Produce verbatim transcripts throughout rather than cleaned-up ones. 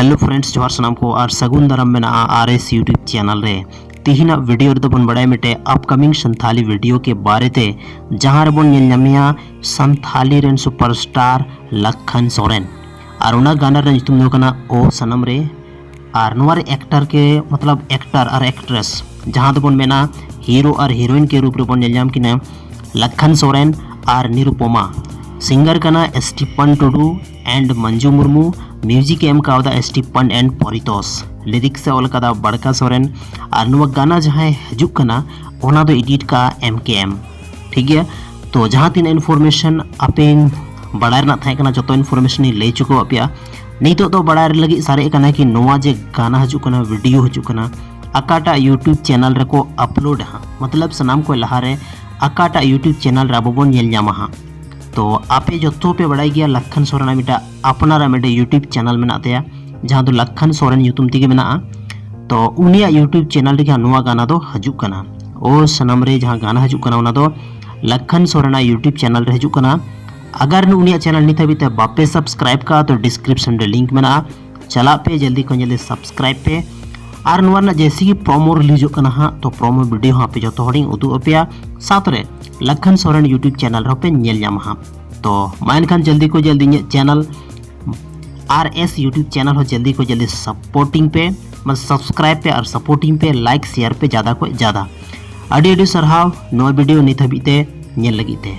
Hello friends, ᱡᱚᱦᱟᱨ ᱥᱟᱱᱟᱢ ᱠᱚ ᱟᱨ ᱥᱟᱹᱜᱩᱱ ᱫᱟᱨᱟᱢ ᱢᱮᱱᱟᱜᱼᱟ ᱟᱨ ᱮᱥ YouTube channel ᱨᱮ᱾ ᱛᱤᱦᱤᱧᱟᱜ video ᱨᱮᱫᱚ ᱵᱚᱱ ᱵᱟᱲᱟᱭ ᱢᱤᱫᱴᱮᱡ upcoming ᱥᱟᱱᱛᱷᱟᱞᱤ video ᱠᱮ ᱵᱟᱨᱮ ᱛᱮ, ᱡᱟᱦᱟᱸ ᱨᱮᱵᱚᱱ ᱧᱮᱞ ᱧᱟᱢᱮᱭᱟ ᱥᱟᱱᱛᱷᱟᱞᱤ ᱨᱮᱱ superstar ᱞᱟᱠᱷᱟᱱ ᱥᱚᱨᱮᱱ᱾ ᱟᱨ ᱚᱱᱟ ᱜᱟᱱᱟ ᱨᱮᱱᱟᱜ ᱧᱩᱛᱩᱢ ᱫᱚ ᱠᱟᱱᱟ ᱳ ᱥᱟᱱᱟᱢ ᱨᱮ᱾ ᱟᱨ ᱱᱚᱣᱟ ᱨᱮ actor ᱠᱮ ᱢᱚᱛᱞᱚᱵ actor ᱟᱨ actress ᱡᱟᱦᱟᱸ ᱫᱚᱵᱚᱱ ᱢᱮᱱᱟ hero ᱟᱨ heroine ᱠᱮ ᱨᱩᱯ ᱨᱮᱵᱚᱱ ᱧᱮᱞ ᱧᱟᱢ ᱠᱤᱱᱟ ᱞᱟᱠᱷᱟᱱ ᱥᱚᱨᱮᱱ ᱟᱨ ᱱᱤᱨᱩᱯᱚᱢᱟ᱾ Singer ᱠᱟᱱᱟ ᱥᱴᱤᱯᱟᱱ ᱴᱩᱰᱩ and ᱢᱚᱧᱡᱩ ᱢᱩᱨᱢᱩ᱾ Music ᱮ ᱮᱢ ᱠᱟᱣᱫᱟ ᱥᱴᱤᱯᱟᱱ and ᱯᱚᱨᱤᱛᱳᱥ᱾ Lyrics ᱮ ᱚᱞ ᱠᱟᱫᱟ ᱵᱟᱲᱠᱟ ᱥᱚᱨᱮᱱ᱾ ᱟᱨ ᱱᱚᱣᱟ ᱜᱟᱱᱟ ᱡᱟᱦᱟᱸᱭ ᱦᱤᱡᱩᱜ ᱠᱟᱱᱟ ᱚᱱᱟ ᱫᱚ edit ᱠᱟᱜᱼᱟ M K M᱾ ᱴᱷᱤᱠ ᱜᱮᱭᱟ, ᱛᱚ ᱡᱟᱦᱟᱸ ᱛᱤᱱᱟᱹᱜ information ᱟᱯᱮ ᱵᱟᱲᱟᱭ ᱨᱮᱱᱟᱜ ᱛᱟᱦᱮᱸ ᱠᱟᱱᱟ ᱡᱚᱛᱚ information ᱤᱧ ᱞᱟᱹᱭ ᱦᱚᱪᱚ ᱠᱟᱜ ᱯᱮᱭᱟ᱾ ᱱᱤᱛᱚᱜ ᱫᱚ ᱵᱟᱲᱟᱭ ᱞᱟᱹᱜᱤᱫ ᱥᱟᱨᱮᱡ ᱠᱟᱱᱟ ᱠᱤ ᱱᱚᱣᱟ ᱡᱮ ᱜᱟᱱᱟ ᱦᱤᱡᱩᱜ ᱠᱟᱱᱟ, video ᱦᱤᱡᱩᱜ ᱠᱟᱱᱟ, ᱚᱠᱟᱴᱟᱜ YouTube channel ᱨᱮᱠᱚ upload ᱟ ᱦᱟᱸᱜ, ᱢᱚᱛᱞᱚᱵ ᱥᱟᱱᱟᱢ ᱠᱷᱚᱱ ᱞᱟᱦᱟᱨᱮ ᱚᱠᱟᱴᱟᱜ YouTube channel ᱨᱮ ᱟᱵᱚ ᱵᱚᱱ ᱧᱮᱞ ᱧᱟᱢᱟ ᱦᱟᱸᱜ᱾ ᱛᱚ ᱟᱯᱮ ᱡᱚᱛᱚ ᱯᱮ ᱵᱟᱲᱟᱭ ᱜᱮᱭᱟ ᱞᱟᱠᱷᱟᱱ ᱥᱚᱨᱮᱱᱟᱜ ᱢᱤᱫᱴᱟᱜ ᱟᱯᱱᱟᱨᱟᱜ ᱢᱤᱫᱴᱮᱡ YouTube channel ᱢᱮᱱᱟᱜ ᱛᱟᱭᱟ, ᱡᱟᱦᱟᱸ ᱫᱚ ᱞᱟᱠᱷᱟᱱ ᱥᱚᱨᱮᱱ ᱧᱩᱛᱩᱢ ᱛᱮᱜᱮ ᱢᱮᱱᱟᱜᱼᱟ᱾ ᱛᱚ ᱩᱱᱤᱭᱟᱜ YouTube channel ᱨᱮᱜᱮ ᱱᱚᱣᱟ ᱜᱟᱱᱟ ᱫᱚ ᱦᱤᱡᱩᱜ ᱠᱟᱱᱟ᱾ ᱳ ᱥᱟᱱᱟᱢ ᱨᱮ ᱡᱟᱦᱟᱸ ᱜᱟᱱᱟ ᱦᱤᱡᱩᱜ ᱠᱟᱱᱟ ᱚᱱᱟ ᱫᱚ ᱞᱟᱠᱷᱟᱱ ᱥᱚᱨᱮᱱᱟᱜ YouTube channel ᱨᱮ ᱦᱤᱡᱩᱜ ᱠᱟᱱᱟ᱾ ᱟᱜᱟᱨ ᱱᱩ ᱩᱱᱤᱭᱟᱜ channel ᱱᱤᱛ ᱦᱟᱹᱵᱤᱡ ᱛᱮ ᱵᱟᱯᱮ subscribe ᱠᱟᱜᱼᱟ ᱛᱚ description ᱨᱮ link ᱢᱮᱱᱟᱜᱼᱟ, ᱪᱟᱞᱟᱜ ᱯᱮ ᱡᱚᱞᱫᱤ ᱠᱷᱚᱱ ᱡᱚᱞᱫᱤ subscribe ᱯᱮ᱾ ᱟᱨ ᱱᱚᱣᱟ ᱨᱮᱱᱟᱜ ᱡᱮᱭᱥᱮ ᱜᱮ promo release ᱚᱜ ᱠᱟᱱᱟ ᱦᱟᱸᱜ, ᱛᱚ promo video ᱦᱚᱸ ᱟᱯᱮ ᱡᱚᱛᱚ ᱦᱚᱲᱤᱧ ᱩᱫᱩᱜ ᱟᱯᱮᱭᱟ, ᱥᱟᱶᱛᱮ ᱨᱮ ᱞᱟᱠᱷᱟᱱ ᱥᱚᱨᱮᱱ YouTube channel ᱨᱮᱦᱚᱸ ᱯᱮ ᱧᱮᱞ ᱧᱟᱢᱟ ᱦᱟᱸᱜ᱾ ᱛᱚ ᱢᱟ ᱮᱱᱠᱷᱟᱱ ᱡᱚᱞᱫᱤ ᱠᱷᱚᱱ ᱡᱚᱞᱫᱤ ᱤᱧᱟᱹᱜ channel ᱟᱨ ᱮᱥ YouTube channel ᱦᱚᱸ ᱡᱚᱞᱫᱤ ᱠᱷᱚᱱ ᱡᱚᱞᱫᱤ supporting ᱯᱮ, ᱢᱟᱱᱮ subscribe ᱯᱮ ᱟᱨ supporting ᱯᱮ, like share ᱯᱮ ᱡᱟᱫᱟ ᱠᱷᱚᱱ ᱡᱟᱫᱟ᱾ ᱟᱹᱰᱤ ᱟᱹᱰᱤ ᱥᱟᱨᱦᱟᱣ ᱱᱚᱣᱟ video ᱱᱤᱛ ᱦᱟᱹᱵᱤᱡ ᱛᱮ ᱧᱮᱞ ᱞᱟᱹᱜᱤᱫ ᱛᱮ᱾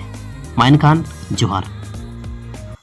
ᱢᱟ ᱮᱱᱠᱷᱟᱱ ᱡᱚᱦᱟᱨ᱾